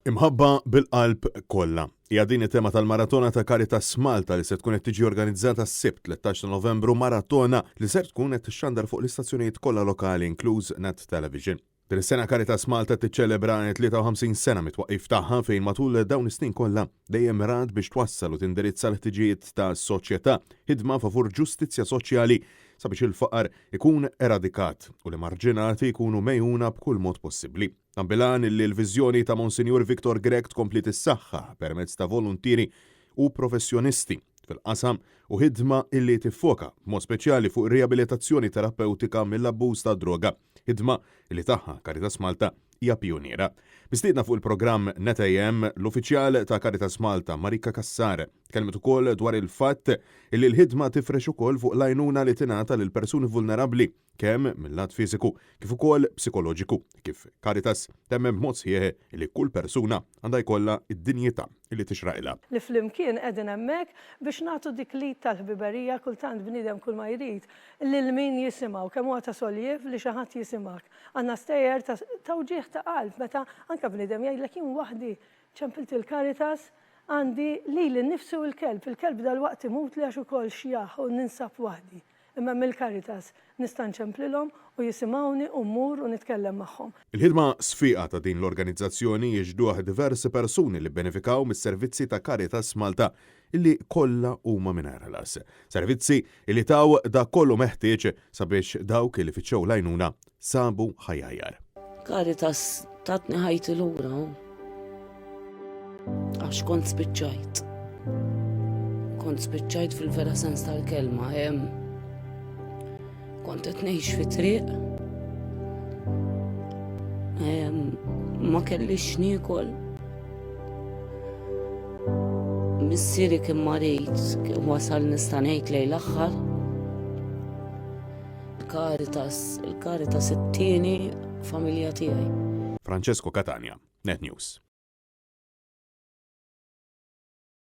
Imħabba bil-qalb kollha. Hija din it-tema tal-Maratona ta' Caritas Malta li se tkun qed tiġi organizzata s-Sibt 13 ta' Novembru, maratona li ser tkun qed tixxandar fuq l-istazzjonijiet kollha lokali inkluż Net Television. Din is-sena Caritas Malta tiċċelebra 53 sena mit-twaqqif tagħha fejn matul dawn is-snin kollha dejjem rat biex twassal u tindirizza l-ħtiġijiet tas-soċjetà, ħidma favur ġustizzja soċjali sabiex il-faqar ikun eradikat u l-emarġinati jkunu megħjuna b'kull mod possibbli. Dan bil-għan li l-viżjoni ta' Monsinjur Victor Grech tkompli tissaħħaħ permezz ta' voluntieri u professjonisti fil-qasam u ħidma illi tiffoka b'mod speċjali fuq ir-riabilitazzjoni terapewtika mill-abbuż tad-droga, ħidma illi tagħha Caritas Malta hija pijuniera. Mistiedna fuq il-programm Net AM, l-Uffiċjal ta' Caritas Malta, Marika Cassar, tkellmet ukoll dwar il-fatt illi l-ħidma tifrex ukoll fuq l-għajnuna li tingħata lil persuni vulnerabbli kemm mil-lat fiżiku kif ukoll psikoloġiku, kif Caritas temmen b'mod sħiħ li kull persuna għandha jkollha d-dinjità li tixraqilha. Li flimkien qegħdin hemmhekk biex nagħtu dik l-id tal-ħbiberija, kultant bniedem kull ma jrid lil min jisimgħu, kemm huwa ta' soljiev li xi ħadd jisimgħek. Għandna stejjer ta' wġigħ ta' qalb meta anke bniedem jgħidlek jien waħdi ċempilt il-Caritas għandi lili nnifsi u l-kelb, il-kelb dalwaqt imutli għax ukoll xjaħ u ninsab waħdi. Imma hemm il-Caritas, nista' nċemplilhom u jisimgħuni u mmur u nitkellem magħhom. Il-ħidma sfiqa ta' din l-organizzazzjoni jixhduh diversi persuni li bbenefikaw mis-servizzi ta' Caritas Malta illi kollha huma mingħajr ħlas. Servizzi illi taw dak kollu meħtieġ sabiex dawk li fittxew l-għajnuna sabu ħajja aħjar. Caritas tatni ħajti lura. Għax kont spiċċajt. Kont spiċċajt fil-vera sens tal-kelma. Kont qed ngħix fi triq. Ma kellix niekol. Missieri kien marid, wasal nista' ngħid lejn l-aħħar. Il-Caritas, il-Caritas it-tieni familja tiegħi. Francesco Catania, Net News.